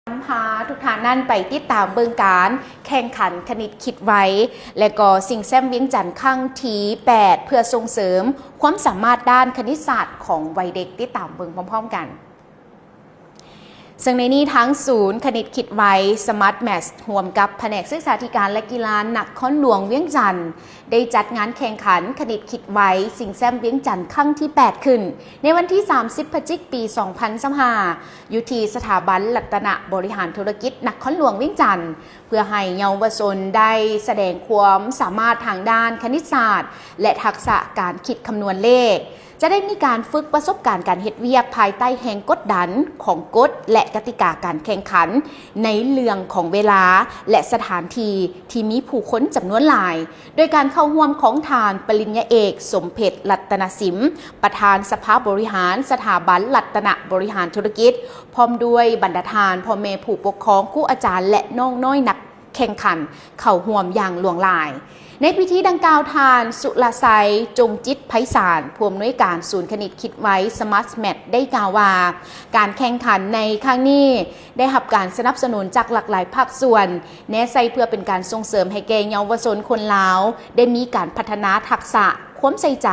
ນຳພາທຸກທ່ານນັ້ນໄປຕິດຕາມເບິ່ງການແຂ່ງຂັນຄະນິດຄິດໄວ ແລະກໍຊິງແຊມວຽງຈັນຄັ້ງທີແປດ ເພື່ອສົ່ງເສີມຄວາມສາມາດດ້ານຄະນິດສາດຂອງໄວເດັກ. ຕິດຕາມເບິ່ງພ້ອມໆກັນ. ເຊິ່ງໃນນີ້ທາງສູນຄະນິດຄິດໄວ Smart Maths ຮ່ວມກັບພະແນກສຶກສາທິການ ແລະ ກິລານະຄອນຫຼວງວຽງຈັນ ໄດ້ຈັດງານແຂ່ງຂັນຄະນິດຄິດໄວ ຊິງແຊມວຽງຈັນຄັ້ງທີແປດ ຂຶ້ນ ໃນວັນທີສາມສິບ ພະຈິກ ປີສອງພັນຊາວຫ້າ ຢູ່ທີ່ສະຖາບັນລັດຕະນະບໍລິຫານທຸລະກິດນະຄອນຫຼວງວຽງຈັນ ເພື່ອໃຫ້ເຍົາວະຊົນໄດ້ສະແດງຄວາມສາມາດທາງດ້ານຄະນິດສາດ ແລະ ທັກສະການຄິດຄຳນວນເລກ. ຈະໄດ້ມີການຝຶກປະສົບການການເຮັດວຽກພາຍໃຕ້ແຮງກົດດັນຂອງກົດ ແລະ ກະຕິກາການແຂ່ງຂັນ ໃນເລື່ອງຂອງເວລາ ແລະ ສະຖານທີ່ທີ່ມີຜູ້ຄົນຈຳນວນຫຼາຍ, ໂດຍການເຂົ້າຮ່ວມຂອງທ່ານປະລິນຍາເອກ ສົມເພັດ ລັດຕະນະສິມ ປະທານສະພາບໍລິຫານສະຖາບັນລັດຕະນະບໍລິຫານທຸລະກິດ ພ້ອມດ້ວຍບັນດາທ່ານ, ພໍ່ແມ່ຜູ້ປົກຄອງ, ຄູອາຈານ ແລະ ນ້ອງນ້ອຍນັກແຂ່ງຂັນ ເຂົ້າຮ່ວມຢ່າງຫຼວງຫຼາຍ. ໃນພິທີດັ່ງກ່າວ, ທ່ານ ສຸລະໄຊ ຈົງຈິດໄພສານ ຜູ້ອຳນວຍການສູນຄະນິດຄິດໄວ Smart Maths ໄດ້ກ່າວວ່າ ການແຂ່ງຂັນໃນຄັ້ງນີ້ໄດ້ຮັບການສະໜັບສະໜູນຈາກຫຼາກຫຼາຍພາກສ່ວນ, ແນໃສ່ເພື່ອເປັນການສົ່ງເສີມໃຫ້ແກ່ເຍົາວະຊົນຄົນລາວ ໄດ້ມີການພັດທະນາທັກສະ, ຄວາມໃສ່ໃຈ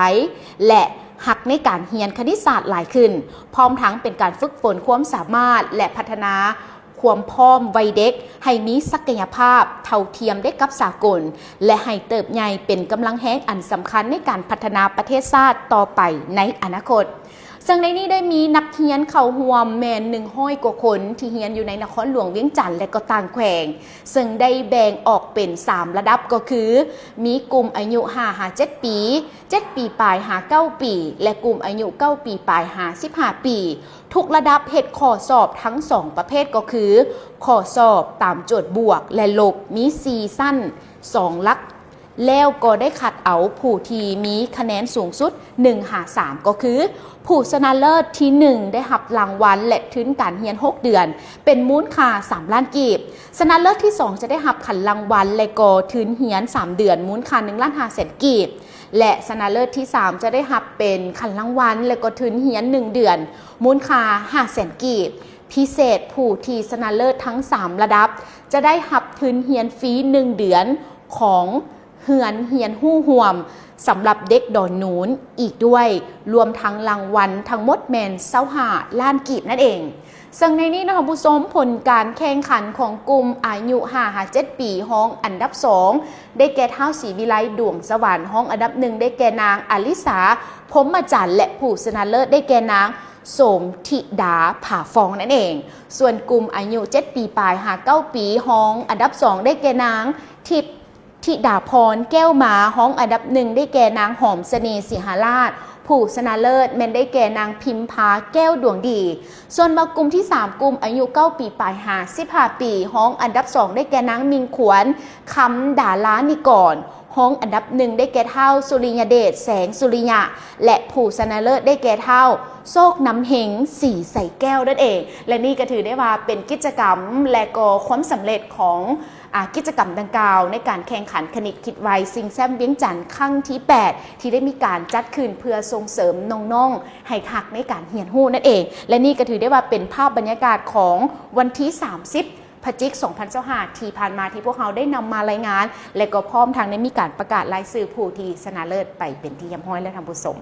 ແລະ ຮັກໃນການຮຽນຄະນິດສາດຫຼາຍຂຶ້ນ, ພ້ອມທັງເປັນການຝຶກຝົນຄວາມສາມາດ ແລະ ພັດທະນາ ຄວາມພ້ອມໄວເດັກໃຫ້ມີສັກກະຍະພາບເທົ່າທຽມໄດ້ກັບສາກົນ ແລະ ໃຫ້ເຕີບໃຫຍ່ເປັນກຳລັງແຮງອັນສຳຄັນໃນການພັດທະນາປະເທດຊາດຕໍ່ໄປໃນອະນາຄົດ. ເຊິ່ງໃນນີ້ໄດ້ມີນັກຮຽນເຂົ້າຮ່ວມແມ່ນໜຶ່ງຮ້ອຍກວ່າຄົນ ທີ່ຮຽນຢູ່ໃນນະຄອນຫຼວງວຽງຈັນ ແລະ ກໍຕ່າງແຂວງ, ເຊິ່ງໄດ້ແບ່ງອອກເປັນສາມລະດັບ ກໍຄື ມີກຸ່ມອາຍຸຫ້າຫາເຈັດປີ, ເຈັດປີປາຍຫາເກົ້າປີ ແລະ ກຸ່ມອາຍຸເກົ້າປີປາຍຫາສິບຫ້າປີ. ທຸກລະດັບເຮັດຂໍ້ສອບທັງສອງປະເພດ ກໍຄື ຂໍ້ສອບຕາມໂຈດບວກ ແລະ ລົບ ມີສີ່ຊັ້ນ ສອງຫຼັກ ແລ້ວກໍໄດ້ຄັດເອົາຜູ້ທີ່ມີຄະແນນສູງສຸດ ໜຶ່ງຫາສາມ ກໍຄື ຜູ້ຊະນະເລີດທີໜຶ່ງ ໄດ້ຮັບລາງວັນ ແລະ ທຶນການຮຽນຫົກເດືອນ ເປັນມູນຄ່າສາມລ້ານກີບ, ຊະນະເລີດທີສອງ ຈະໄດ້ຮັບຂັນລາງວັນ ແລະ ກໍທຶນຮຽນສາມເດືອນ ມູນຄ່າໜຶ່ງລ້ານຫ້າແສນກີບ ແລະ ຊະນະເລີດທີສາມ ຈະໄດ້ຮັບເປັນຂັນລາງວັນ ແລະ ກໍທຶນຮຽນໜຶ່ງເດືອນ ມູນຄ່າຫ້າແສນກີບ. ພິເສດ, ຜູ້ທີ່ຊະນະເລີດທັງສາມລະດັບ ຈະໄດ້ຮັບທຶນຮຽນຟຣີໜຶ່ງເດືອນຂອງເຮືອນຮຽນຮູ້ຮ່ວມສຳລັບເດັກດອນນູນອີກດ້ວຍ, ລວມທັງລາງວັນທັງໝົດແມ່ນຊາວຫ້າລ້ານກີບນັ້ນເອງ. ເຊິ່ງໃນນີ້ເນາະທ່ານຜູ້ຊົມ, ຜົນການແຂ່ງຂັນຂອງກຸ່ມອາຍຸຫ້າຫາເຈັດປີ ຮອງອັນດັບສອງ ໄດ້ແກ່ທ້າວ ສີວິໄລ ດວງສະຫວັນ, ຮອງອັນດັບໜຶ່ງ ໄດ້ແກ່ນາງ ອາລິສາ ພົມມະຈັນ ແລະ ຜູ້ຊະນະເລີດໄດ້ແກ່ນາງ ສົມທິດາ ຜາຟອງ ນັ້ນເອງ. ສ່ວນກຸ່ມອາຍຸເຈັດປີປາຍຫາເກົ້າປີ ຮອງອັນດັບສອງ ໄດ້ແກ່ນາງ ທິບທິດາພອນ ແກ້ວມາ, ຮອງອັນດັບໜຶ່ງ ໄດ້ແກ່ນາງ ຫອມສະເໜ່ ສີຫາລາດ, ຜູ້ຊະນະເລີດແມ່ນໄດ້ແກ່ນາງ ພິມພາ ແກ້ວດວງດີ. ສ່ວນວ່າກຸ່ມທີສາມ ກຸ່ມອາຍຸເກົ້າປີປາຍຫາສິບຫ້າປີ ຮອງອັນດັບສອງ ໄດ້ແກ່ນາງ ມິ່ງຂວັນ ຄຳດາລານິກອນ, ຮອງອັນດັບໜຶ່ງ ໄດ້ແກ່ທ້າວ ສຸລິຍະເດດ ແສງສຸລິຍະ ແລະ ຜູ້ຊະນະເລີດໄດ້ແກ່ທ້າວ ໂຊກນຳເຮັງ ສີໃສແກ້ວ ນັ້ນເອງ. ແລະ ນີ້ກໍຖືໄດ້ວ່າເປັນກິດຈະກຳ ແລະ ກໍຄວາມສຳເລັດຂອງ ອາ ກິດຈະກຳດັ່ງກ່າວ ໃນການແຂ່ງຂັນຄະນິດຄິດໄວ ຊິງແຊມວຽງຈັນຄັ້ງທີແປດ ທີ່ໄດ້ມີການຈັດຂຶ້ນເພື່ອສົ່ງເສີມນ້ອງໆໃຫ້ຮັກໃນການຮຽນຮູ້ນັ້ນເອງ. ແລະ ນີ້ກໍຖືໄດ້ວ່າເປັນພາບບັນຍາກາດຂອງວັນທີສາມສິບ ພະຈິກ ສອງພັນຊາວຫ້າ ທີ່ຜ່ານມາ ທີ່ພວກເຮົາໄດ້ນຳມາລາຍງານ ແລະ ກໍພ້ອມທັງໄດ້ມີການປະກາດລາຍຊື່ຜູ້ທີ່ຊະນະເລີດໄປເປັນທີ່ຮຽບຮ້ອຍແລ້ວທ່ານຜູ້ຊົມ.